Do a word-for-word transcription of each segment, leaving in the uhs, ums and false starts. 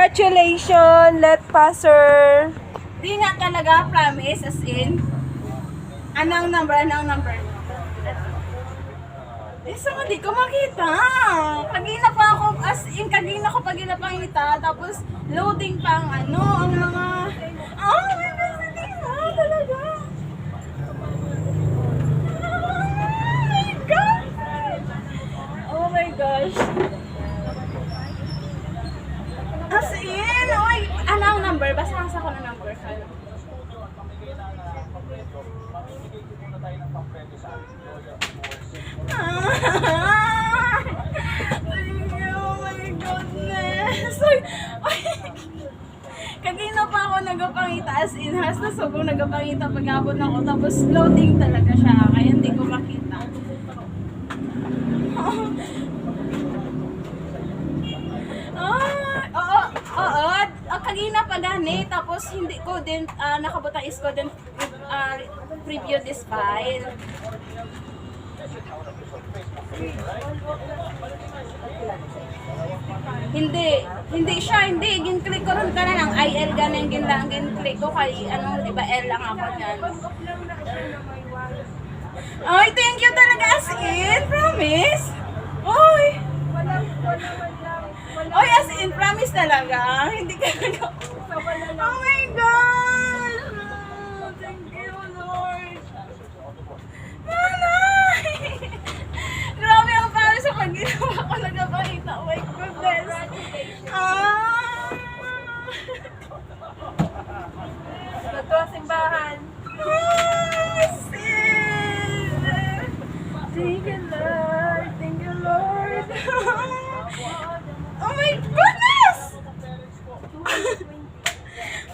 Congratulations, let passer. Di nga talaga, promise, as in. Anong number? Anong number? Isa nga di ko makita. Kagina pa ako, as in, kagina ko pa ginapangita. Tapos, loading pa ang ano, ang mga, oh my God, hindi nga talaga. Oh my God. Oh my gosh. As in, oy, ano ang number? Basta sa ko na number. Ah! Thank you, oh my goodness. Ay, ay. Kagina pa ako nagapangita, as in, hasta subong nagapangita pag-abot ako. Tapos loading talaga siya, kaya hindi ko makita. Ah, oo, oo. Ah, kagina pa gani, tapos hindi ko din, ah, nakabutang is ko din, ah, preview this file. Hindi, hindi siya, hindi. Gin-click ko ron ka na ng I L ganing gin-, gin-click ko kay, ano, di ba, L lang ako dyan. Ay, thank you talaga, as in, promise. Oy. Oy, as in, promise talaga. Hindi ka nag-, oh my gosh. Thank you, Lord. Nanay! Grabe ang promise sa pag-inom ako nagapakita. Oh my goodness. Ah! Bato ang simbahan. Ah, sis! Thank you, Lord. Thank you, Lord. Oh my goodness!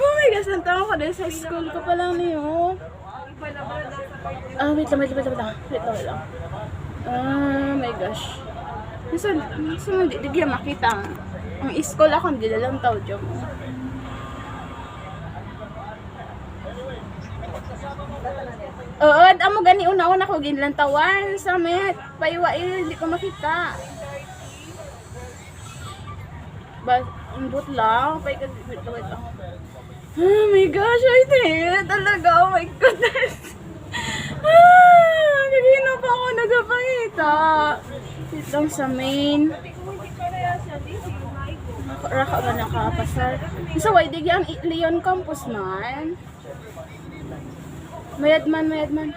Oh my gosh, ang tama ko dahil sa school ko pa lang niyo. Ah, wait lang, wait lang, wait lang, wait lang. Wait lang, wait lang. Ah, my gosh. Gusto, gusto mo di, di niya makita ang, ang school ako, hindi na lang tao dyan. Oo, amo gani una-una ko ginlantawan sa may paywa, eh, hindi ko makita. Ba, ambot lang. Pay ka, wait, wait lang. Oh my gosh, I think talaga. Oh my goodness. Ah, kanina pa ako nagapangita. Wait lang sa main. Raka ba nakapasar? Isa, why di ang i-, Leon Campus man? Mayad man, mayad man.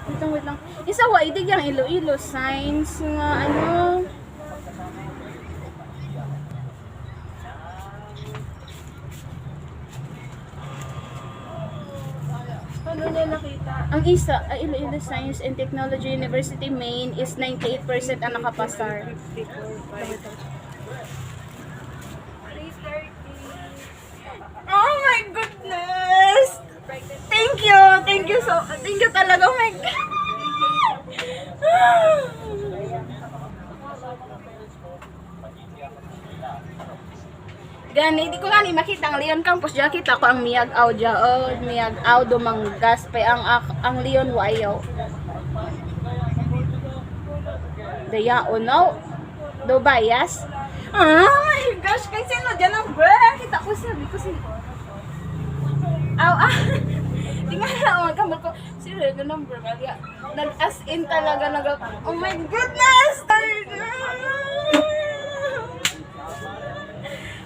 Wait lang, wait lang. Isa, wa idig yang Iloilo signs nga ano. Ano niya nakita? Ang isa, ah, Iloilo Science and Technology University main is ninety-eight percent ang nakapasar. Three thirty. Oh my goodness! Thank you! Thank you so, thank you talaga. Oh my God! Gani, di ko gani makita ang Leon Campus. Diya kita ko ang Miag-aw diya. Oh, Miag-aw, Dumangas pa ang, ak-, ang Leon wayo. Dayaon, no? Do bias? Ah, my gosh, kay sino dyan ang bra? Kita ko, sabi ko, si, aw, ah. Tingnan na, oh, kamot ko. Sino yung number, Malia? Nag-as in talaga, nag-, oh my goodness!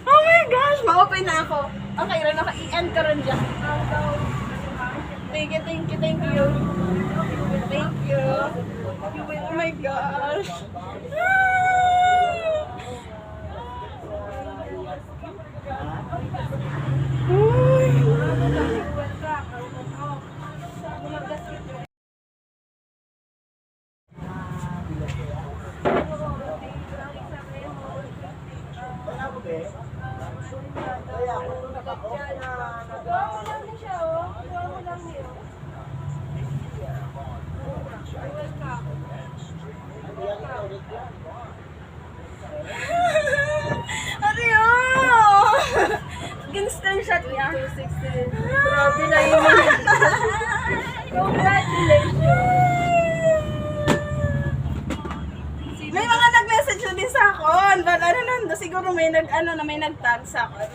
Oh my gosh, ma-open na ako. Okay, rin naka-i-end ka rin dyan. Thank you, thank you, thank you. Thank you. Oh my gosh. Ariyo! Gin-screenshot niya. Two sixty. Grabe na yun. Congratulations. May mga nag-message na din sa akon, ba, Fernando, siguro may nag, ano na, may nag-tag sa akin.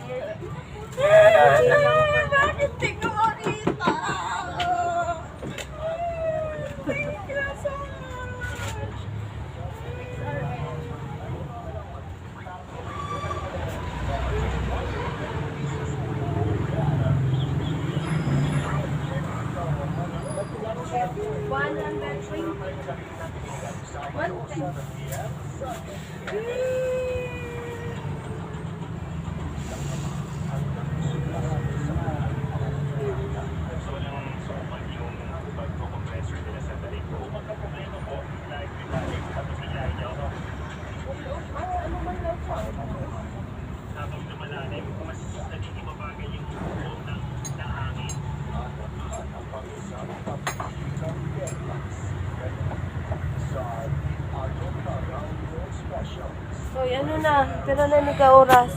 Bakit di ko makita? Thank you so much. One hundred twenty. One twenty. Hoy, ano na? Pila na ni ka oras?